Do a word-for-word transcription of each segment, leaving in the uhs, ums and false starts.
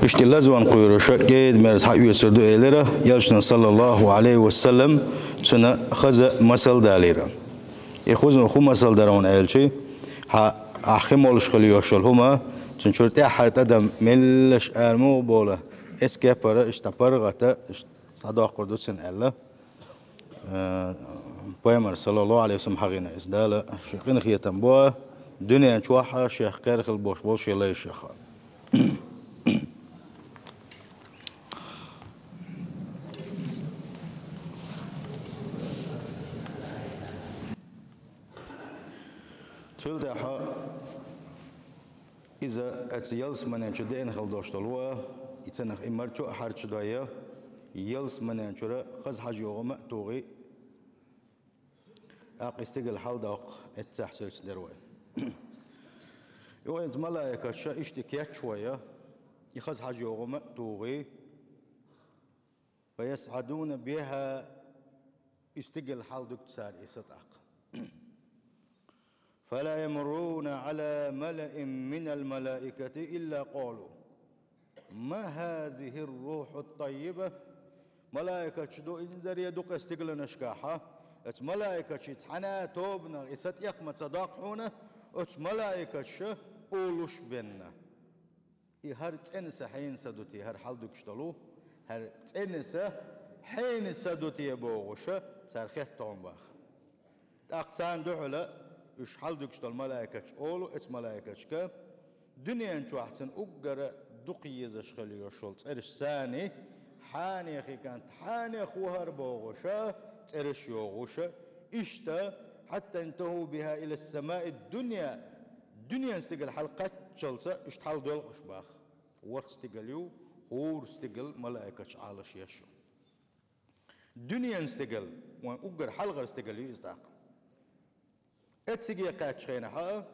Иштта лазонан кхоьруш кӀеда-мерза хьаоьцур ду, элира, элчано, саллаллаху Ӏалайхи ва саллам, цунна хаза масал далийра. И хуза хӀун масал дара хьуна аьлча, хьа, ахь хи молуш хила йиш йолу хӀума, цуьнан чуьра тӀаьххьара тӀадам меллаша ара муха бовла, эцу кепара иштта паргӀата, иштта схьадоккхур ду цунна аьлла. Э, пайхамар, саллаллаху Ӏалайхи ва саллам, хьахийна иза. Дала шен къинхетам бо дуьнен чохь а шех кхерхила болуш болу шен лайшех. Цул тӀаьхьа иза оцу ялсаманен чу деана хила долуш долу а, и цунах и марчо а хьарчадой, ялсаманен чуьра хаза хьажа йогӀу хӀума а тухий, тӀаккха и стигала хьаладоккху, эццахь сецна дара вай. Юха иза малайкаша иштта кечвой, и хаза хьажа йогӀу хӀума а тухий, فيصعدون بها, и стигала хьаладуьгу цара и са тӀаккха. فلا يمرون على ملأ من الملائكة إلا قالوا: ما هذه الروح الطيبة؟ Малайкаш ду, инзаре ду-кх и стигаланашкахь, оцу малайкашца цхьана а тобанах и са тӀех ма ца доккху хьуна, оцу малайкаша олуш бен: И хӀара цӀена са хьенан са ду те, хӀара хьаладуьгуш долу, хӀара цӀена са хьенан са ду те бохуша, цара хеттахь баха. ТӀаккха царна дуьхьала уьш хьаладуьгуш долу малайкаш олу оцу малайкашка: дуьнен чохь цунна уггара дукха езаш хила йиш йолу цӀераш сани, хьенехан кӀант хьенех ву хӀара бохуша, цӀераш йогӀуша, иштта, حتى انتهوا بها إلى السماء الدنيا, дуьненан стигала хьалакхаччалца иштта хьаладоьлхуш баха. ВорхӀ стигал ю, хӀора стигал малайкаш Ӏалаш еш ю. Дуьненан стигал, вайн уггар хьалхара стигал ю иза тӀаккха. Эцциге кхаьччу хенахь а,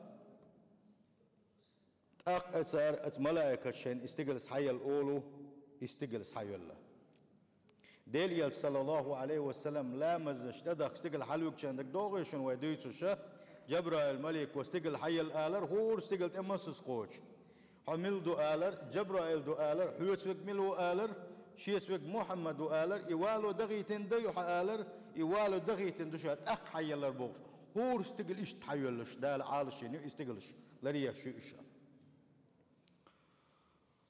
тӀаккха цара оцу малайкаша шайна и стигала схьаелла олу, и стигала схьайоьлла. Делан элча, саллаллаху Ӏалайхи ва саллам, ламазаш тӀедахка стигала хьалавуьгучарна дагадогӀий шуна вай дуьйцуша, Джабраил малико стигала хьаелла алар, хӀора стигала тӀе массаза кхочу. Хьо мила ду алар, Джабраил ду алар, хьоьца верг мила ву алар, шеца верг Мухьаммад ву алар, и вало дахийтина ду хьо алар, и вало дахийтина ду ша, тӀаккха хьаеллар бохуш. ХӀора стигала иштта хьайоьллуш, Дала Ӏалашйина ю и стигалаш, ларъеш ю уьш.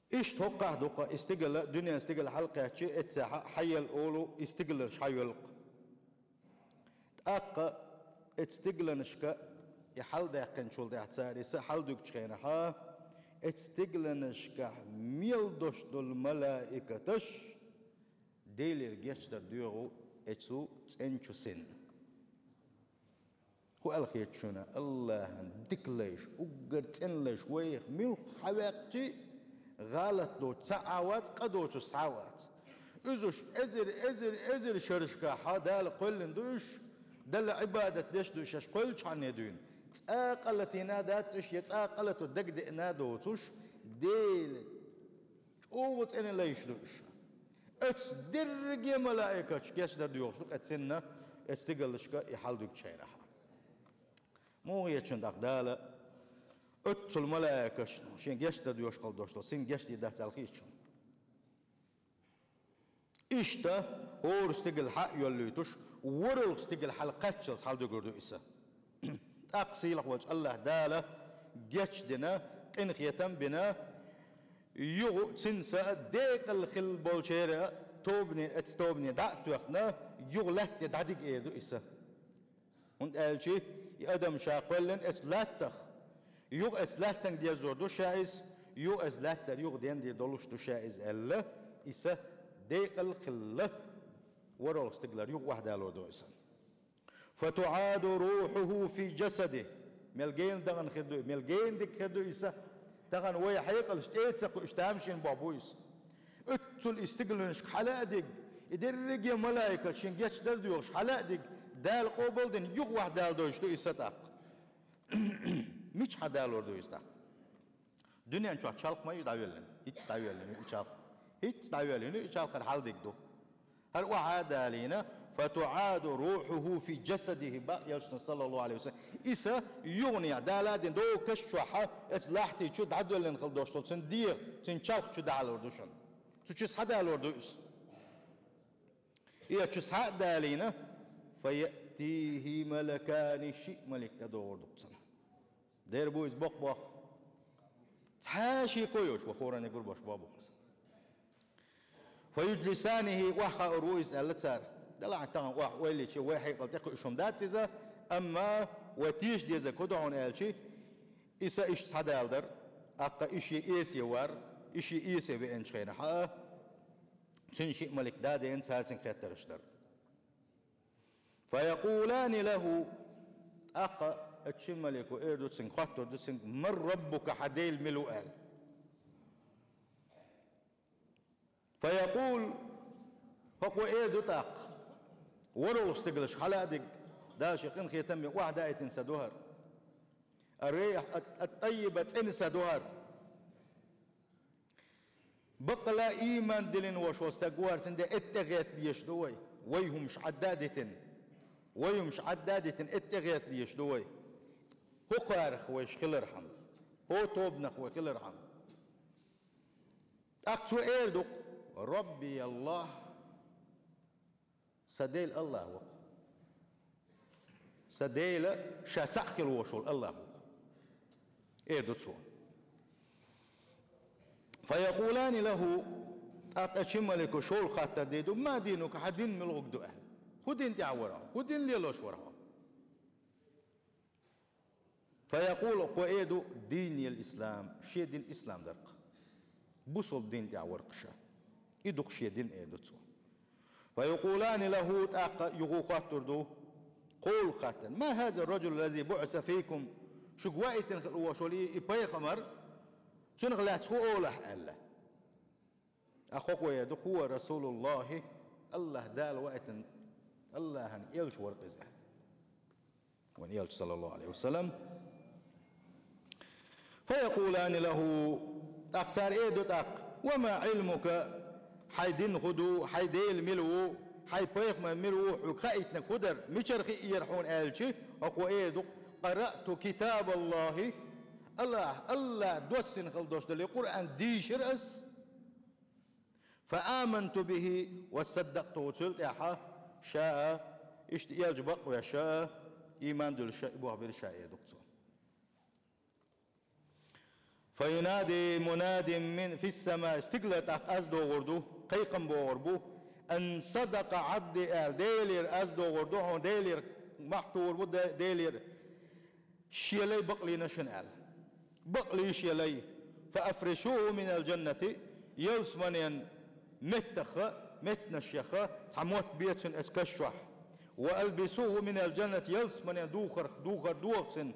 Иштта хӀокхахь дукха и стигала, дуьненан стигала хьалакхаьччи, эццахь хьаелла олу и стигалаш хьайоьллу-кх. ТӀаккха эцу стигаланашка и хьаладаьккхинчул тӀаьхьа цара и са хьаладуьгучу хенахь, эцу стигаланашкахь мел долуш долу малаикаташ Делера гечдар доьху эцу цӀеначу синна. ХӀун аьлла хета шуна, Аллахьан дика лайш, уггар цӀена лайш вайх муьлхха хьаваьккхичи, гӀалат доцу цхьа а вац, къа доцу схьа а вац. Иза уьш эзар, эзар, эзар шерашкахь Дала кхоьллина ду уьш, Далла Ӏибадат деш ду уьш, шаьш кхоьллучхьанне дуьйна. Цкъа а къа латийна дац уьш, я цкъа а къа лато дагадеана доцуш, Дела чӀогӀа цӀена лайш ду уьш. Оцу дерриге малаикаташ гечдар доьхуш ду-кх оцу цинна, оцу стигаллашка и хьаладуьгучу хенахь. Муха хета шуна тӀаккха Дала оццул малаикашна шен гечдар доьхуш хила долуш долу син гечдийр дац аьлла хета шуна? Иштта, хӀора стигала хьа а йоллуьйтуш, ворхӀалгӀа стигала хьалакхаччалц хьаладуьгур ду и са. ТӀаккха сийлахь волчу Аллахь Дала гечдина, къинхетам а бина, юха цуьнан са декъала хилла болчеран тобане, эцу тобане дӀа а тоьхна, юха лаьтта тӀе дӀадига эр ду и са. ХӀунда аьлча и адам ша кхоьллина эцу лаьттах, юха эцу лаьттан дезор ду ша иза, юха эцу лаьттара юха дендийр долуш ду ша иза аьлла, и са декъала хилла, ворхӀалгӀа стигалара юха охьадалор ду и са. فتعاد روحه في جسده. Мел гена дахана хир ду, мел гена дика хир ду и са. Тахана вай хьекъалш тӀе а ца кхуьуш, тамашийна бохь бу иза. Оццул и стигаланашка хьала а дига, и дерриге малаикат шен гечдар доьхуш хьала а дига, Дала къобалдина юха охьадала дойуш ду и са тӀаккха. Мича хьадалор ду иза тӀаккха? Дуьнен чохь чалх ма ю дӀавоьллина, хӀинцца дӀавоьллина ю и чалх. ХӀинцца дӀавоьллина ю и чалх, хӀара хьаладига ду. ХӀара охьа а далийна, فتعاد روحه في جسده, боху элчано, саллаллаху Ӏалайхи ва саллам, Иза юханехьа Дала дина догӀу каш чохь а, оцу лахьти чу дӀадоьллина хила долуш долу цуьнан дегӀ, цуьнан чалх чу далор ду шуна. Цу чу схьадалор ду иза. И оцу чу схьа а далийна, фа яътихи малакани, шиъ малик тӀедогӀур ду-кх цунна. Дера бу иза боккха боху. Цхьа а шеко йоцуш ван хӀоранна гур беш боху иза. Фа юджлисанихи, охьахаор ву иза аьлла цара. Делахь тахана охьа ойла йича, вай хьекъал тӀекхуьуш хӀума дац иза, амма вай теша дезарг хӀун ду хьуна аьлча, иза иштта схьадала дара, тӀаккха и шен эсе вара, и шен эсе веанчу хенахь а, цуьнан шиъ малик дӀадеана цара цуьнга хеттарш дара. Фа якъулани лаху, тӀаккха оцу шина малико эр ду цуьнга, хоттур ду цуьнга, ман раббука, хьан Дела мила ву аьлла. Фа якъул, хӀокхо эр ду тӀаккха, ворхӀалгӀа стигалш хьала а диг, Дала шен къинхетам бен охьадаийтина са ду хӀара. Ар-райх ат-, ат-таййиба, цӀена са ду хӀара. Баккъала а ийман диллина волуш волу стаг ву хӀара, цуьнан де эттӀегӀерта дезаш ду вай. Вай хӀумаш Ӏадда а дитина. Вай хӀумаш Ӏадда а дитина, эттӀегӀерта дезаш ду вай. ХӀокхарах вайша хилархьама. ХӀокху тобанах вай хилархьама. ТӀаккха цо эр ду-кх: «Рабби Аллах, сан Дела Аллах ву-кх. Сан Дела, ша цхьаъ хила волуш волу Аллах ву-кх», — эр ду цо. Фа якъулани лаху, тӀаккха оцу шина малико шолгӀа хаттар дийр ду: «Ма динука, хьан дин муьлхарг ду?» — аьлла. «ХӀун дин тӀехь вара хьо? ХӀун дин лелош вара хьо?» Фа якъулу, кхо эр ду: «Дини ал-ислам», шен дин ислам дара-кх. Бусалба дин тӀехь вара-кх ша. И ду-кх шен дин, эр ду цо. Фа якъулани лаху, тӀаккха юха хоттур ду, кхоалгӀа хаттар: «Ма хаза ар-раджулу ллази буъиса фикум?» Шуьга ваийтина хила волуш волу и, и пайхамар, цунах лаьцна хӀун олу ахь аьлла. ТӀаккха кхо эр ду: «ХӀува расулуллахи», Аллах Дала ваийтина, Аллахьан элча вара-кх иза. Вайн элча, саллаллаху алейхи ва саллям. Фа якъулани лаху, тӀаккха цара эр ду тӀаккха: «Ва ма Ӏилмука», хьайн дин хӀун ду, хьайн Дела мила ву, хьайн пайхамар мила ву, хьоьга хаийтинарг хӀун дара, мичара хиира хьуна аьлча, хӀокхо эр ду: «Къараъту китабаллахи», Аллах, Аллах доссина хила долуш долу Къуръан дийшира ас. «Фа аманту бихи ва саддакътуху», цул тӀаьхьа ша а, иштта элча бакъвеш а, ийман дуьллуш а, и бохбира ша, эр ду-кх цо. «Фа юнади мунадин мин фис-самаи», стигалара тӀаккха аз догӀур ду, кхайкхам богӀур бу: «Ан садакъа Ӏабди», аьлла, Делера аз догӀур ду хьуна, Делера мохь тухур бу, Де-, Делера шен лай бакълийна шуна аьлла. Бакълийна шен лай. «Фа афришуху минал джаннати», ялсаманен меттаха, меттанашеха цхьа мотт бе цунна оцу каш чохь. «Ва албисуху минал джаннати», ялсаманен духар, духар доху цунна.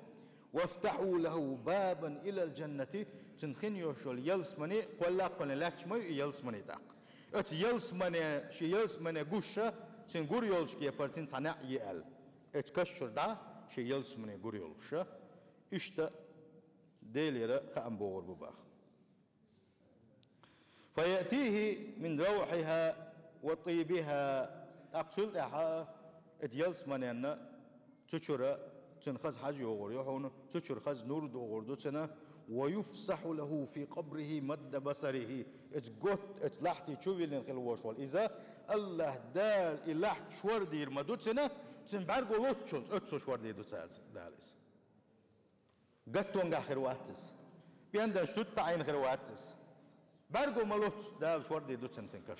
«Вафтаху лаху бабан илал джаннати», цунна хин йолуш йолу ялсамани, кхолла а кхоллина лаьтташ ма ю и ялсамани тӀаккха. Оцу ялсамане, шен ялсамане гуш а, цуьнан гур йолчу кепара цуьнан цхьа неӀ е аьлла. Оцу каш чуьра дӀа шен ялсамане гур йолуш а, иштта Делера хаам богӀур бу баха. «Фа яътихи мин равхьиха ва тӀибиха», тӀаккха цул тӀаьхьа оцу ялсаманенна цу чуьра цуьнан хаза хьожа йогӀур ю хьуна, цу чуьра хаза нур догӀур ду цуьнан, «ва юфсаху лаху фи къабрихи мадда басарихи», оцу готта, оцу лахьти чу виллина хила волуш волу иза, Аллах Дала и лахьт шордийр ма ду цуьнан, цуьнан бӀаьрго лоцучунца оццул шордийр ду цаьрца Дала иза. Гаттонгахь хир вац иза. ПӀенданаш чу таӀийна хир вац иза. БӀаьрго ма лоццу Дала шордийр ду цуьнан, цуьнан каш.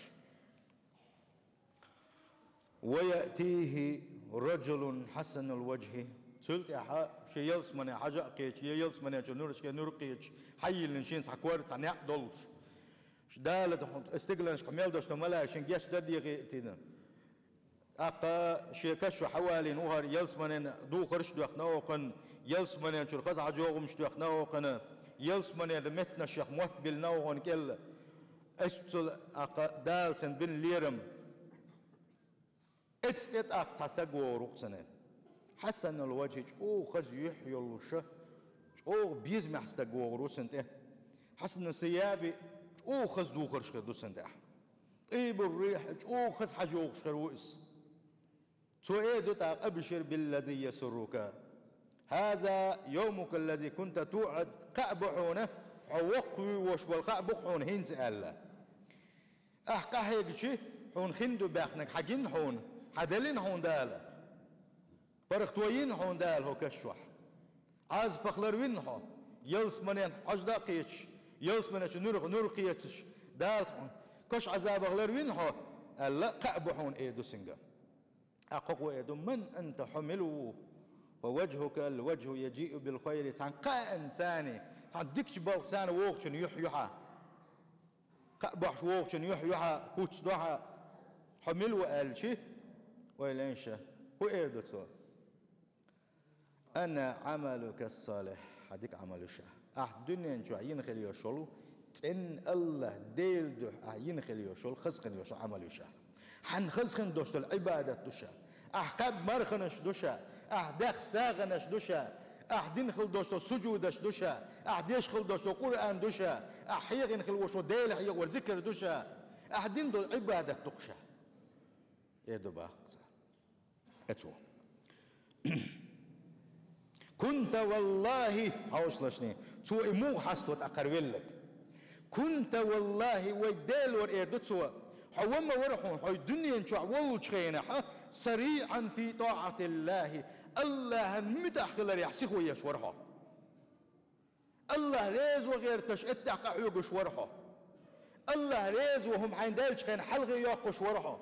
«Ва яътихи раджулун хьасанул ваджхи». Цул тӀаьхьа шен ялсамане хьажа а кхечу, я ялсамане чу нурашке нур кхечу, хьайиллина шен цхьа кор, цхьа неӀ долуш. Дала тхо, стигланашка мел долуш долу малайк шен гечдар дехийтина. ТӀаккха шен каш чу хьавалийна ву хӀара, ялсаманен духарш а доьхна ву хӀокхуьнан, ялсаманен чуьра хаза хьожа йогӀумаш доьхна ву хӀокхуьнан, ялсаманера меттанашех мотт биллина ву хӀокхуьнан кӀел. Оццул тӀаккха Дала цуьнан бина лерам. Оцу тӀе тӀаккха цхьа стаг вогӀур ву-кх цуьнан. Хьасанул ваджхи, чӀогӀа хаза юьхь йолуш а, чӀогӀа безамехь стаг вогӀур ву цуьнан тӀе. Хьасану сияби, чӀогӀа хаза духарш хир ду цуьнан тӀехь. ТӀийбур рихь, чӀогӀа хаза хьожа йогӀуш хир ву иза. Цо эр ду тӀаккха: «Абшир биллази ясуррука». هذا يومك الذي كنت توعد, кхаъ бу хьуна, хьо воккхавеш волу кхаъ бу хьуна хӀинца аьлла. Ахь къахьегча, хьуна хин ду баьхнарг хьан гина хьуна, хьан деллина хьуна Дала. ПаргӀато йина хьуна Дала хӀокху каш чохь. Ӏазапах ларвина хьо, ялсаманен хьожа а кхеташ, ялсаманечу нуьрах нур кхеташ, Дала хьуна каш Ӏазабах ларвина хьо, аьлла, кхаъ бу хьуна эр ду цуьнга. ТӀаккха кхо эр ду: من أنت, хьо мила ву? ووجهك الوجه يجيء بالخير, цхьана кхаанна царна, цхьана дикачу балхана вогӀучун юьхь ю хьан. Кхаъ бохьуш вогӀучун юьхь ю хьан, куц ду хьан. Хьо мила ву аьлча, ойла йо ша, хӀун эр ду цо? أنا عملك الصالح, хьан дика Ӏамал ю ша. Ахь дуьнен чохь йина хила йолуш йолу, цӀенна АллахӀ Делан дуьхьа ахь йина хила йолуш йолу, хаза хила йолуш йолу Ӏамал ю ша. Хьан хаза хила долуш долу Ӏибадат ду ша. Ахь кхаьбна марханаш ду ша. Ахь даьхна сагӀанаш ду ша. Ахь дина хила долуш долу сужудаш ду ша. Ахь деш хила долуш долу Къуръан ду ша. Ахь хьехийна хила волуш волу Дела хьехор, зикр ду ша. Ахь дина долу Ӏибадат ду-кх ша. Эр ду боху цара. Эцо. كنت والله, хьовсалаш, цо и муха хьаста тӀакхара велларг. كنت والله, вай Делора, эр ду цо, хьо ма вара хьуна, хьо дуьнен чохь воллучу хенахь, سريعا في طاعة الله, АллахӀан муьтӀахь хиларехь сихо еш вара хьо. АллахӀ реза ван гӀерташ, эттехь къахьоьгуш вара хьо. АллахӀ реза ван хӀума хьайна даьллачу хенахь хьалхе йоккхуш вара хьо.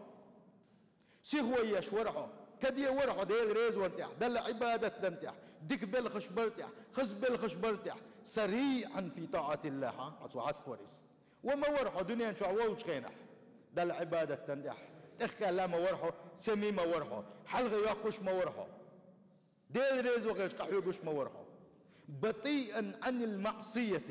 Сихо еш вара хьо. Каде вара хьо Дела реза ван тӀехь, Далла Ӏибадат дан тӀехь, дика белхаш бар тӀехь, хаза белхаш бар тӀехь. سريعا في طاعة الله, хьан, хьо цо хьаста вара иза. Ва ма вара хьо дуьнен чохь воллучу хенахь, Далла Ӏибадат дан тӀехь, тӀехкаьлла ма вара хьо, семи ма вара хьо, хьалхе йоккхуш ма вара хьо. Дела реза ван гӀерташ къахьоьгуш ма вара хьо. بطيئا عن المعصية.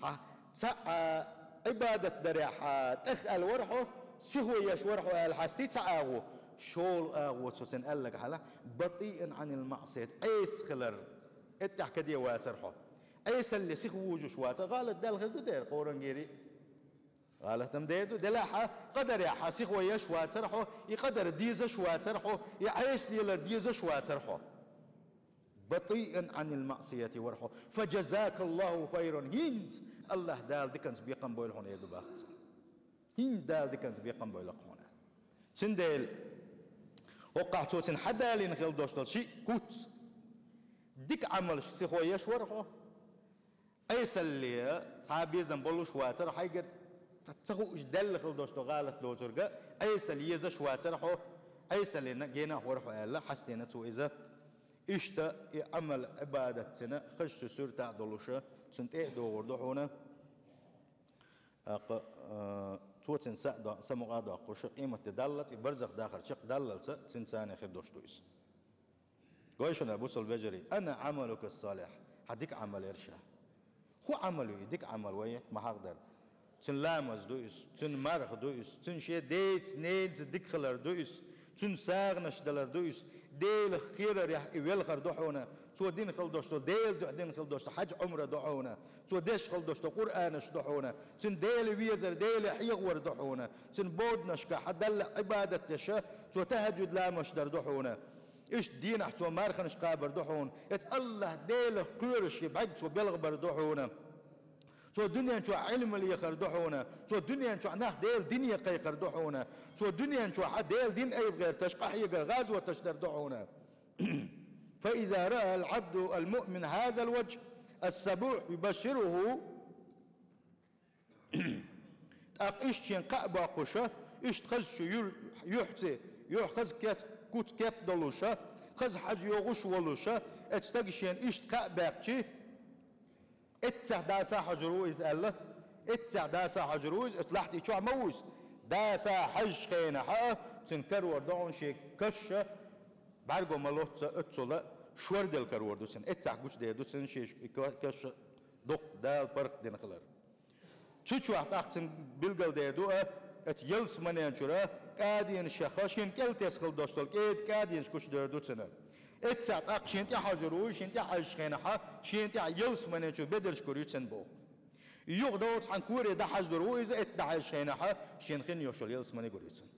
Хьан, цхьа а Ӏибадат дарехь, хьан, тӀехъаьлла вара хьо, сихо еш вара хьо аьлла хьастий цхьа агӀо, шолгӀа агӀо цо цуьнан аьлларг хьалха, بطيئا عن المعصية, Ӏеса хилар, эттехь каде вацара хьо. Ӏесалле сиха вужуш вацара, гӀалат даьлла хир ду дера, кхоранг гири. ГӀалат-м дер ду, делахь а, къадарехь хьан сихо еш вацара хьо, и къадар дезаш вацара хьо, и Ӏеса лелар дезаш вацара хьо. بطيئا عن المعصية вара хьо. فجزاك الله خيرا. ХӀинца АллахӀ Дала диканца бекхам бойла хьуна, эр ду боху цо. ХӀинца Дала диканца бекхам бойла хьуна. Цундела хӀокхахь цо цуьнан хьадалийна хила долуш долу шиъ куц. Дика Ӏамалш сихо еш вара хьо. Ӏесалле цхьа а безам болуш вацара, хьайгара ца хууш даьлла хила долуш долу гӀалат доцург а, Ӏесалла езаш вацара хьо, Ӏесаллина генахь вара хьо аьлла, хьастийна цо иза. Иштта и Ӏамал, Ӏибадат цуьнан хазачу суьртахь а долуша, цуьнан тӀе а догӀур ду хьуна. ТӀаккха, а, цо цуьнан са а до-, са мукъа а доккхуша, къематде даллалц и барзах дахар чекхдаллалца цуьнан царна хир долуш ду иза. Гой шуна, бусалба вежарий, أنا عملك الصالح, хьан дика Ӏамал яра ша. ХӀун Ӏамал ю и дика Ӏамал, вай ма хьахадар? Цуьнан ламаз ду иза, цуьнан марха ду иза, цуьнан шен деца, ненаца дика хилар ду иза, цуьнан сагӀанаш далар ду иза, Делах кхерарехь и велхар ду хьуна, цо дина хила долуш долу, Делан дуьхьа дина хила долуш долу хьаьж-Ӏумра ду хьуна, цо деш хила долуш долу Къуръанаш ду хьуна, цуьнан Дела везар, Дела хьехор ду хьуна, цуьнан боданашкахь хьан Далла Ӏибадат деш, цо тахьаджуд ламазаш дар ду хьуна. Иштта дийнахь цо марханаш кхабар ду хьуна. Эца АллахӀ Делах кхоьруш и бӀаьрг цо белхабар ду хьуна. Цо дуьнен чохь Ӏилма лехар ду хьуна. Цо дуьнен чохь нах Делан дине кхайкхар ду хьуна. Цо дуьнен чохь хьан Делан дин айба гӀерташ, къахьегар, гӀазоташ дар ду хьуна. فإذا رأى العبد المؤمن هذا الوجه السبوح يبشره. ТӀаккха иштта шен кхаъ боккхуша, иштта хазачу юр-, юьхьци, юьхь хаза кец-, куц кеп долуша, хаза хьажа йогӀуш волуша, эцу стага шена иштта кхаъ баьккхичи, эццехь даса хьожур ву иза аьлла, эццехь даса хьожур ву иза, эцу лахьти чохь ма ву иза. Даса хьаьжчу хенахь а, цуьнан карор ду хьуна шен каша, бӀаьрго ма лоццу оццула, шорделла карор ду цуьнан. Эццехь гучудер ду цуьнан шен и ка-, каша дукха Дала паргӀатдина хилар. Цу чохь тӀаккха цуьнан билгалдер ду а, эцу ялсаманен чуьра кӀадинаш яха, шен кӀел тесна хила долуш долу кӀеда кӀадинаш гучудер ду цуьнан. Эццехь тӀаккха шен тӀе хьожур ву, шен тӀе хьаьжчу хенахь, шен тӀе ялсаманен чу бедарш гур ю цуьнан боху. Юха догӀу цхьана коре дӀахьаждур ву иза, эццехь дӀахьаьжчу хенахь, шен хин йолуш йолу ялсамани гур ю цуьнан.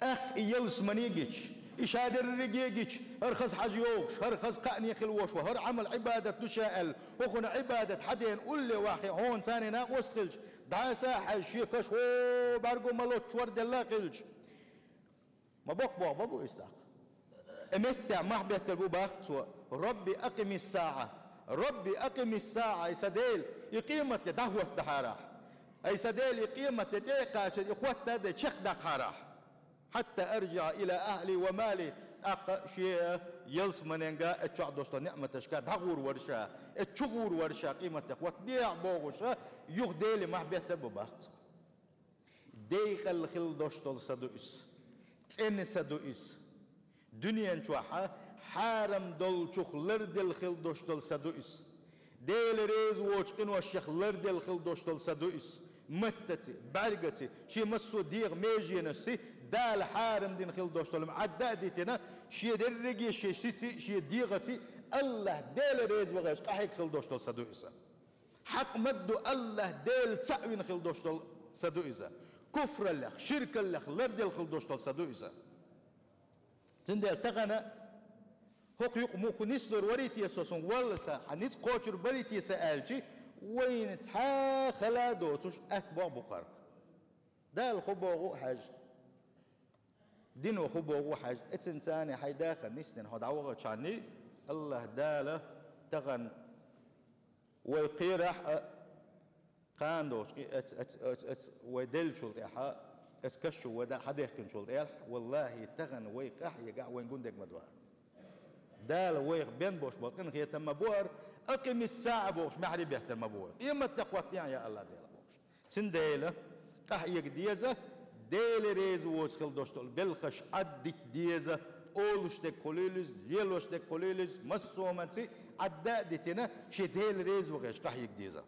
ТӀаккха и ялсамане гича, и ша дерриге гича, хӀара хаза хьажа йогӀуш, хӀара хаза кхаъне хила вош ва, хӀара Ӏамал, Ӏибадат ду ша аьлла, хӀокхунна Ӏибадат хьадена улле вахе, хьона царна накъост хилча, дӀаса а хьаьжа, шен каш хӀо бӀарго ма лоццуш вар делла а хилча, ма боккха боху бу иза тӀаккха. И меттехь мохь беттар бу баккха цо: «Робби акъимиссаӀа, Робби акъимиссаӀа», ай сан Дела, и къематде дӀахӀоттадахьарахь. Ай сан Дела, и къематде тӀе а кхачар, и хӀоттаде чекхдаккхахьарахь. «Хьатта аржиӀа ила ахьли ва мали», тӀаккха шен ялсаманенга, эццахь долуш долу неӀматашка дӀагӀур вара ша, эццахь гӀур вара ша, къематде хӀоттадехьа бохуш, юха Деле мохь беттар бу баккха цо. Декъала хила долуш долу са ду иза. ЦӀена са ду иза. Дуьнен чохь хьарам долчух ларделла хила долуш долу са ду иза. Дела реза воцу къиношех ларделла хила долуш долу са ду иза. Маттаци, бӀаьргаци, шен массо а дегӀан меженашци, Дала хьарам дина хила долуш долу Ӏадда а дитина, шен дерриге шен шици, шен дегӀаци, АллахӀ Дела реза вахарца къахьегна хила долуш долу са ду иза. Хьакъ ма-дду, АллахӀ Дела цхьаъ вина хила долуш долу са ду иза. Куфраллех, ширкаллех ларделла хила долуш долу са ду иза. Цундела тахана хӀокху юкъа муха нислур варий те со, суна валла сан, хьан ницкъ кхочур барий те сан аьлча, вайна цхьа а хала а доцуш, атта боху бу кхара. Дала хӀун боху а хьаьжна. Дино хӀун боху а хьаьжна, эццинца а хьайн дахар нисдина хьо дӀавахачхьаний, АллахӀ Дала тахана вай кхерахь а, кхана долчу кхин а эц, эц, эц, эц вай деллачул тӀаьхьа, эц каш чу вай да-, хьадехкинчул тӀаьхьа, валлахӀи, тахана вай къахьегахь, вайн гун дерг ма ду хӀара. Дала вайх бен болуш болу къинхетам ма бу хӀара, акъимиссаӀа бохуш, маьхьарий беттар ма бу вай. Къематде хӀоттадехьа, я АллахӀ Дела бохуш. Цундела къахьега деза, Дела реза воцу хила долуш долу белхаш Ӏаддита деза, олуш дерг хуьлийла иза, лелош дерг хуьлийла иза, массо а хӀуманца Ӏадда а дитина, шен Дела реза вахарца къахьега деза.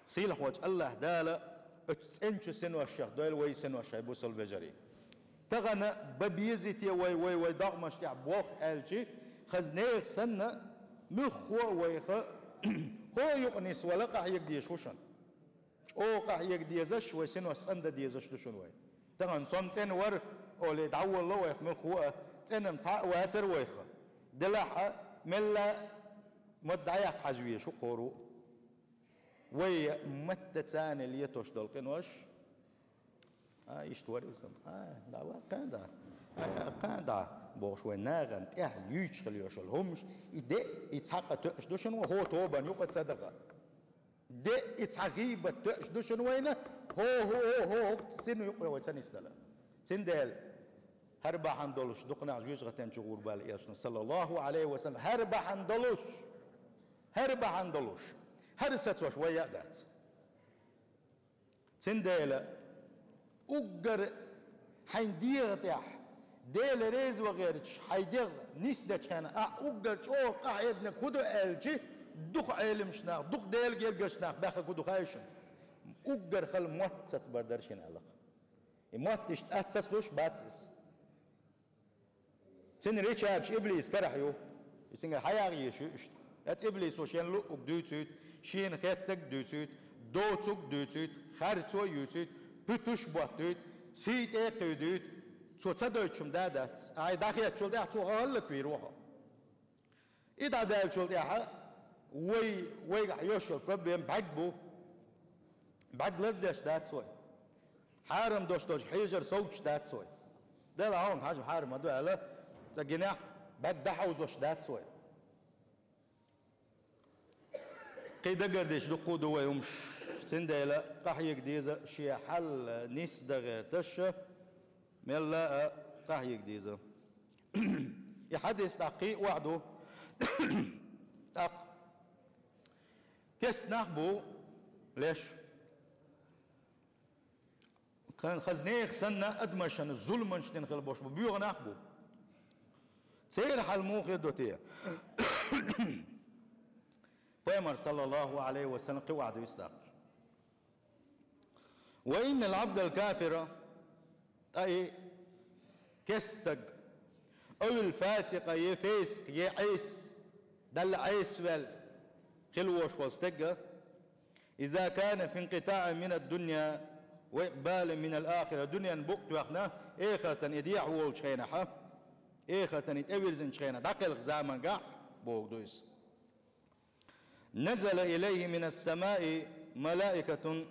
Сийлахьволчу АллахӀ Дала оцу цӀеначу синошех дойла вай синош, хӀай бусалба вежарий. Тахана бан безий те вай, вай, вай догӀмаш тӀехь боху аьлча, хаза нехан санна, муьлххо а вайх хӀокху юкъа нисвала къахьега дезаш ву шуна. ЧӀогӀа къахьега дезаш, вай синош цӀандан дезаш ду шуна вай. Тахана со-м цӀена вара олий, дӀаволало вайх муьлххо а, цӀена-м цхьа а вацара вайх. Делахь а, мелла а ма дӀаяккха хьажа везаш ву кхоро. Вай маттаца а летош долу къинош, а, иштта вара иза, а, дӀа ва, кхин а дӀа, а, кхин а дӀа бохуш, вай нахана тӀехь юьйцуш хила йолуш йолу хӀуманаш, и де а, и цхьа къа тоьуш ду шуна вай хӀокху тобанна юкъа ца даха. Де а, и цхьа гӀийбат тоьуш ду шуна вайна, хӀо, хӀо, хӀо, хӀо, хӀокху сина юкъа вай ца нисдала. Цундела хӀара бахьана долуш дукха нах жоьжахатин чу гӀур бу аьлла Элчано, саллаллаху Ӏалайхи ва саллам, хӀара бахьана долуш, хӀара бахьана долуш, хӀара сацош вай а дац. Цундела уггар хьайн дегӀа тӀехь, Дела реза вахарца хьайн дегӀ нисдечу хенахь, ахь уггар чӀогӀа къахьегнарг хӀун ду аьлча, дукха Ӏеламчу нах, дукха Делан гергарчу нах баьхнарг хӀун ду хаий шуна? Уггар хала мотт сацбар дара шена аьлла-кх. И мотт иштта атта сацалуш бац иза. Цуьнан рычагаш иблис карахь ю. И цуьнгара хьаяха езаш ю иштта. ХӀета иблисо шен луъург дуьйцуьйту, шена хеттарг дуьйцуьйту, доцург дуьйцуьйту, харцо а юьйцуьйту, пуьтуш а боттуьйту, сий тӀе а кхуьйдуьйту. Цо ца дойтуш-м да дац. Ахьа дӀахецначул тӀаьхьа цо хьо хӀаллаквийр ву хьо. И дӀадаьллачул тӀаьхьа вай, вайгахь йолуш йолу проблема бӀаьрг бу. БӀаьрг лардеш дац вай. Хьарам долуш долчу хьежар совгӀаташ дац вай. Дала хьуна хьажа хьарам ма ду аьлла, цкъа гинехь бӀаьрг дӀахьовзош дац вай. Кхин дагардеш дуккха а ду вай хӀумаш. Цундела къахьега деза шен хьал нисдан гӀерташ, мелла а къахьега деза. И хьадис тӀаккха кхин а охьа ду. ТӀаккха кеста нах бу леш. Кхин хаза нехан санна адамашна зуламаш дина хила болуш бу, боьха нах бу. Церан хьал муха хир ду те? Пайхамар, саллаллаху Ӏалайхи ва саллам, кхин охьа дуьйцу тӀаккха. «Ва иннал Ӏабдал кафира», ткъа и кеста стаг, «авил фасикъа», е фасикъ, е Ӏеса, Далла Ӏесаваьлла хила вош волу стегга, «иза кана фи инкъитаӀин минад дунья», وإقبال من الآخرة, дуьненна букъ тоьхна, эхартан и дехьа волчу хенахь, эхартан и тӀевирзинчу хенахь, дӀакхелхачу замангахь бохург ду иза. نزل إليه من السماء ملائكة,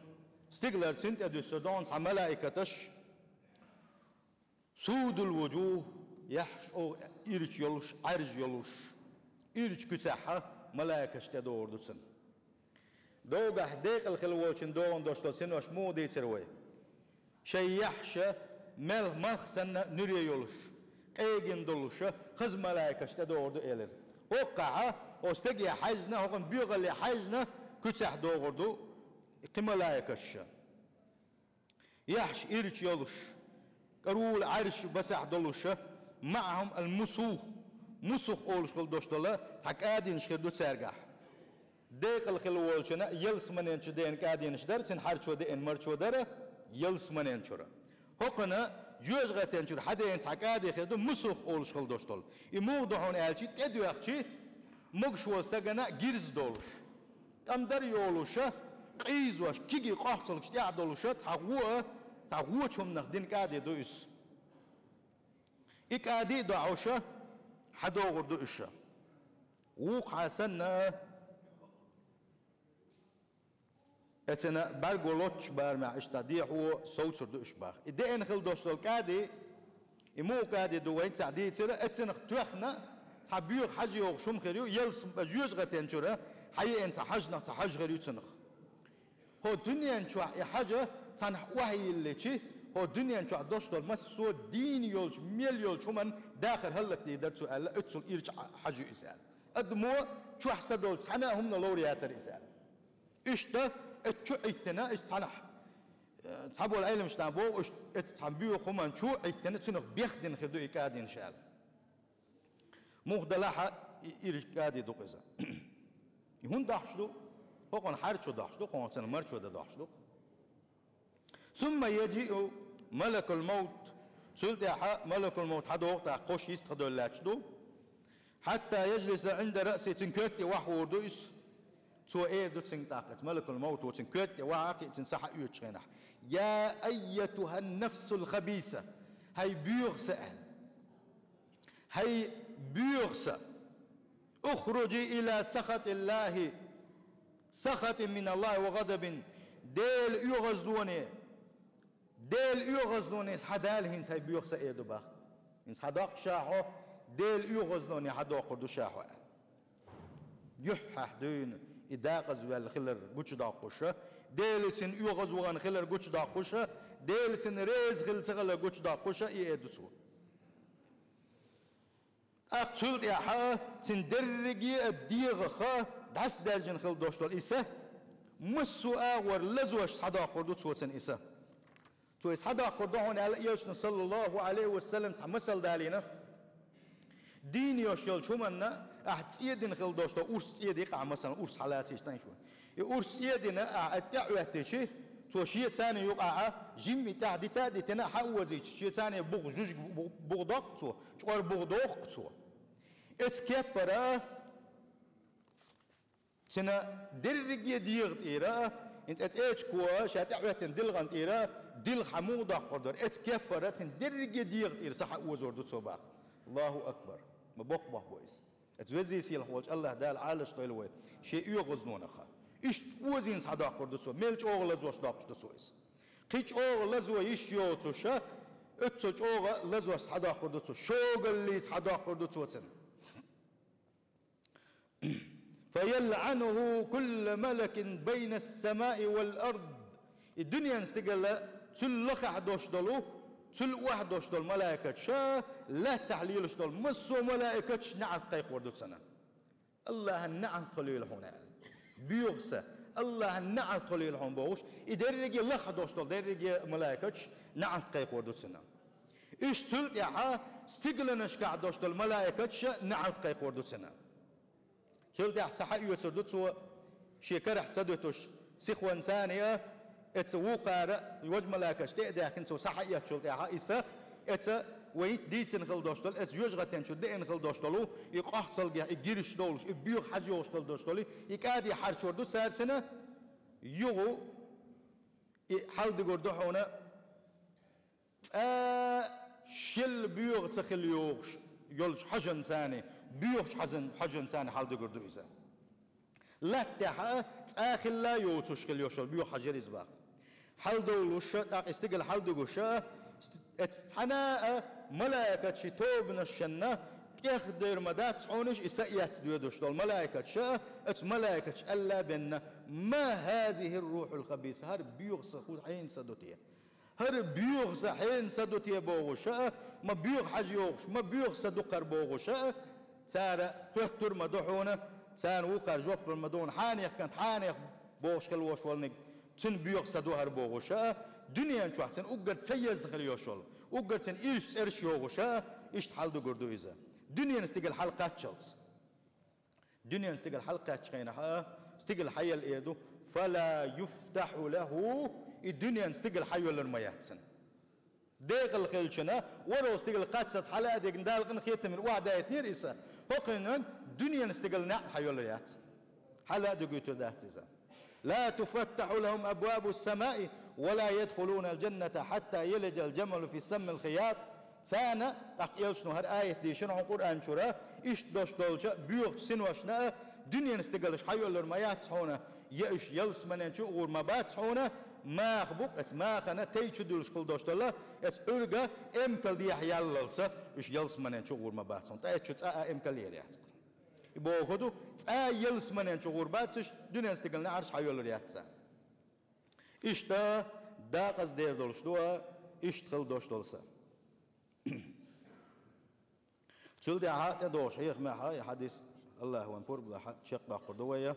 стигалара цунна тӀе дуьссур ду хьуна цхьа малаикаташ, سود الوجوه, яххьаш оха ирча йолуш, Ӏаьржа йолуш, ирча куьцехь малаикаш тӀедогӀур ду цунна. Догахь декъала хила волчун догӀун долуш долу синош муха дийцира вай? Шайн яххьаш мел малх санна нуьре йолуш, къегина долуша, хаза малаикаш тӀедогӀур ду элира. ХӀокхахь, оцу стеге хьаьжна, хӀокхуьнан боьхалле хьаьжна, куьцехь догӀур ду кхин малаикаш. Яххьаш ирча йолуш, кӀарула Ӏаьржа басахь долуша, معهم المسوخ, мусух олуш хила долуш долу цхьа кӀадинаш хир ду цаьргахь. Декъала хила волчунна ялсаманен чу деана кӀадинаш дара, цуьнан хьарчо деана марчо дара ялсаманен чуьра. ХӀокхуьнан жоьжахатен чуьра хьадеана цхьа кӀади хир ду, мусух олуш хила долуш долу. И муха ду хьуна аьлча, тӀедоьхча, могуш волу стагана гирза долуш, тӀамдар йолуша, къийзош, кегий къохцалгаш тӀехь долуша, цхьа гӀо, цхьа гӀочу хӀуманах дина кӀади ду иза. И кӀади а дохьуша, хьадогӀур ду иша. Вукху хьан санна, эцна бӀаьрго лоцчу барамехь иштта дехьо совцур ду иша баха. И деана хила долуш долу кӀади, и муха кӀади ду вайна цхьа дийцира, эцнах тоьхна, цхьа боьха хьажа йогӀуш хӀума хир ю, ялс-, жоьжахатен чуьра, хьаеана цхьа хьажнах цхьа хьажа хир ю цунах. ХӀо дуьнен чохь и хьажа цхьанхьа охьайилличи, хӀо дуьнен чохь долуш долу массо а дийна йолчу, мел йолчу хӀуманна дахар хӀаллакдийр дара цо аьлла, оццул ирча хьажа ю иза аьлла. Адамо чохь са долчу цхьана а хӀуманна ловр яцара иза аьлла. Иштта, эцу чу Ӏиттина, иза цхьанхьа, э, цхьаболу Ӏеламнаха боху, иштта, эцу цхьана боьха хӀуманна чу Ӏиттина, цунах бехдина хир ду и кӀадинаш аьлла. Муха далахь а, и ирча кӀади ду-кх иза. И хӀунда дохьуш ду? ХӀокхуьнан хьарчо дохьуш ду, кхунца марчо дан дохьуш ду. ثم يجيء ملك الموت. Цул тӀаьхьа малакул-мовт хьадогӀу тӀаккха, кхо шийтта хан довла лаьтташ ду. حتى يجلس عند رأسه, цуьнан коьрта тӀе охьахуур ду иза. Цо эр ду цуьнга тӀаккха, иза малакул-мовто цуьнан коьрта тӀе охьахиъна, цуьнан са хьаоьцучу хенахь: يا أيتها النفس الخبيثة, хӀай боьха са, аьлла. ХӀай боьха са! اخرجي إلى سخط الله, سخط من الله وغضب, Делан оьгӀазлоне, Делан оьгӀазлоне схьадала хӀинца, хӀай боьха са, эр ду баха. ХӀинца схьадоккху ша хьо, Делан оьгӀазлоне схьадоккхур ду ша хьо, аьлла. Юьххьехь дуьйна и декъазваьлла хилар гучудоккхуша, Делаца оьгӀазвахана хилар гучудоккхуша, Делаца реза хилла ца хилар гучудоккхуша, и эр ду цо. ТӀаккха цул тӀаьхьа цуьнан дерриге а дегӀах дӀасадаьржина хила долуш долу и са, массо а агӀор лазош схьадоккхур ду цо цуьнан и са. Цо и схьадоккхур ду хьуна аьлла, элчано, саллаллаху Ӏалайхи ва саллам, цхьа масал далийна. Дийна йолуш йолчу хӀуманна ахь цӀе дина хила долуш долу урс цӀе дикъахь, масалан, урс хьалацийча тӀайн шу. И урс цӀе дина ахь тӀе а Ӏоьттичи, цо шен царна юкъахь жимма и тӀаьхьа дита а дитина, хьа а озийча, шен царна бух жуьжга бу-, бух доккху цо, чкъор бух дохку цо. Эцу кеппара цуьнан дерриге дегӀа тӀера, и тӀе цӀечко ша тӀе Ӏоьттина дилгӀан тӀера, дилха хьа муха доккхур дара, эцу кеппара цуьнан дерриге дегӀа тӀера са хьа озор ду цо баха. Аллаху акбар! Ма боккха бохь бу иза. Эцу везий сийлахь волчу Аллах Дала Ӏалаш дойла вай шен оьгӀазлонах. Иштта озийна схьадоккхур ду цо, мел чӀогӀа лазош доккхуш ду цо иза. Кхин чӀогӀа лазо йиш йоцуша, оццул чӀогӀа лазош схьадоккхур ду цо, шогаллица схьадоккхур ду цо цуьнан. فيلعنه كل ملك بين السماء والأرض. И дуьненан стигала цуьнан лахахь долуш долу, цуьнан охьадолуш долу малаикаташа, лаьттахь лелаш долу массо а малаикаташ неӀалт кхайкхор ду цунна. Аллахьан неӀалт хуьлийла хьуна аьлла. Боьха са, Аллахьан неӀалт хуьлийла хьуна бохуш, и дерриге лахахь долуш долу дерриге малаикаташ неӀалт кхайкхор ду цунна. Иштта цул тӀаьхьа стигланашкахь долуш долу малаикаташа неӀалт кхайкхор ду цунна. Цул тӀаьхьа са хьа оьцур ду цо, шен карахь ца дуьтуш, сихонца а, эца вукхара, важа малаикаш тӀе а даьхкина, цо са хьа эцчул тӀаьхьа и са, эца вай итт дийцина хила долуш долу, эца жоьжахатен чу деана хила долуш долу, и къохцалгех, и гирш долуш, и боьха хьажа йогӀуш хила долуш долу, и кӀади хьарчор ду цара цуьнан, юху И хьалдигур ду хьуна, цкъа шел боьха ца хила йогӀуш йолчу хьажанца, боьхачу хьажан-, хьажанца хьалдигур ду иза. Латта тӀехь а цкъа хилла йоцуш хила йолуш йолу боьха хьажа яра иза боху. Хьалдовлуш а, тӀаккха и стигала хьалдигуш а, ст-, эцу цхьана а малайкаша шайн тобанашна тӀехдер ма дац хьуна, и са эцна доьдуш долу малайкаша а, оцу малайкаша аьлла а бенна: «Ма хазихир рухьул хабиса, хӀара боьха са хӀун хьенан са ду те? ХӀара боьха са хьенан са ду те?» бохуш а, ма боьха хьажа йогӀуш, ма боьха са ду хӀара бохуш а, цара хоьттур ма ду хьуна, царна вукхара жоп лур ма ду хьуна: «Хьенех кӀант, хьенех бохуш хила волуш волниг, цуьнан боьха са ду хӀара», бохуш а, дуьнен чохь цуьнан уггар ца еза хила йолуш йолу, уггар цуьнан ирча цӀераш йогӀуш а, иштта хьалдигур ду иза. Дуьненан стигала хьалакхаччалц. Дуьненан стигала хьалакхаьччу хенахь а, стигала хьаелла эр ду: «Фала юфтахьу лаху», и дуьненан стигала хьайоьллур ма яц цунна. Декъала хилча, ворхӀалгӀа стигала кхаччалц хьала а дигна, Дала къинхетамца охьадаийтинера иза. ХӀокхуьнан дуьненан стигала некъ хьайоьллур яц. Хьала а дуьгуьйтур дац иза. «Ла туфаттахьу лахум абвабус самаи ва ла ядхулунал джанната хьатта ялиджал джамалу фи саммил хият». Царна, тӀаккха элчано хӀара аят дийшина хьуна Къуръан чуьра, иштта долуш долчу боьхачу синошна а дуьненан стигалш хьайоьллур ма яц хьуна, я уьш ялсаманен чу а гӀур ма бац хьуна, маха бу-кх, эцу махана тей чу дуьллуш хила долуш долу, эцу Ӏуьрга эмкал дехьа яллалца уьш ялсаманен чу а гӀур ма бац хьуна. Ткъа эцу чу цкъа а эмкал яр яц-кх. И боху ду, цкъа а ялсаманен чу гӀур бац уьш, дуьненан стигала неӀарш хьайоьллур яц царна. Иштта декъаза дер долуш ду а, иштта хила долуш долу са. Цул тӀаьхьа тӀедогӀуш хьехамехь и хьадис, АллахӀа вайн пурба лахь, чекхдоккхур ду вай.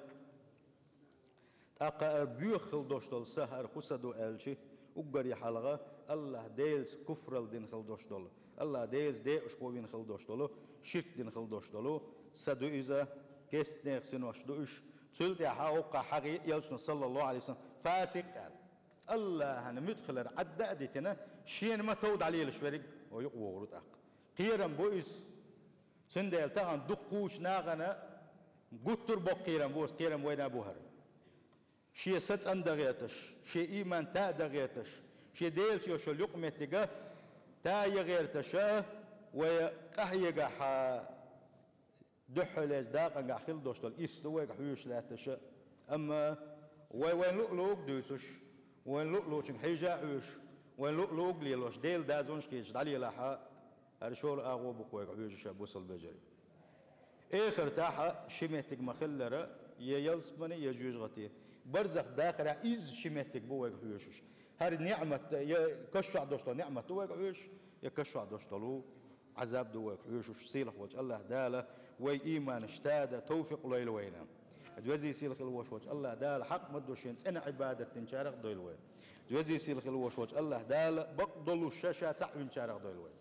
ТӀаккха хӀара боьха хила долуш долу са, хӀара хӀун са ду аьлча, уггаре хьалха АллахӀ Делаца куфралла дина хила долуш долу, АллахӀ Делаца декъашхо вина хила долуш долу, ширк дина хила долуш долу са ду иза, кестнех синош ду уьш. Цул тӀаьхьа хӀокхахь хьахийра элчано, саллаллаху Ӏалайхи ва саллам, фасикъ аьлла. АллахӀана муьтӀахь хилар Ӏадда а дитина, шена ма-тов дӀалелаш верг, о, юкъа вогӀур ву тӀаккха. Кхерам бу иза. Цундела тахана дуккхачу нахана гуттар а боккха кхерам бу, кхерам вайна бу хӀара. Шен са цӀандан гӀерташ, шен ийман тӀе а дан гӀерташ, шен Делаца йолуш йолу юкъаметтиг тӀе а ян гӀерташ, вай къахьегахь, дуьххьарлерчу дакъангахь хила долуш долу ирс ду вайга хьоьжуш лаьтташ. Амма вай вайн луъ-луъург дуьйцуш, вайн луъ-луъучуьнга хьежа а хьоьжуш, вайн луъ-луъург лелош, Делан дозанаш кхеташ дӀалелахь, хӀара шолгӀа агӀо бу-кх вайга хьоьжуш, бусалба вежарий. Эхартахь ши меттиг ма-хиллара, я ялсамани, я жоьжахати. Барзах дахарехь изза ши меттиг бу вайга хьоьжуш. ХӀара неӀмат, я каш чохь долуш долу неӀмат ду вайга хьоьжуш, я каш чохь долуш долу Ӏазаб ду вайга хьоьжуш. Сийлахь волчу АллахӀ Дала вай ийманаш тӀе а дан товфикъ лойла вайна. Везий, сийлахь хила волуш волчу АллахӀ Дала хьакъ ма-дду шена цӀена Ӏибадат динчарах а дойла вай. Везий, сийлахь хила волуш волчу АллахӀ Дала бакъдолуш ша-ша цхьаъ винчарах а дойла вай.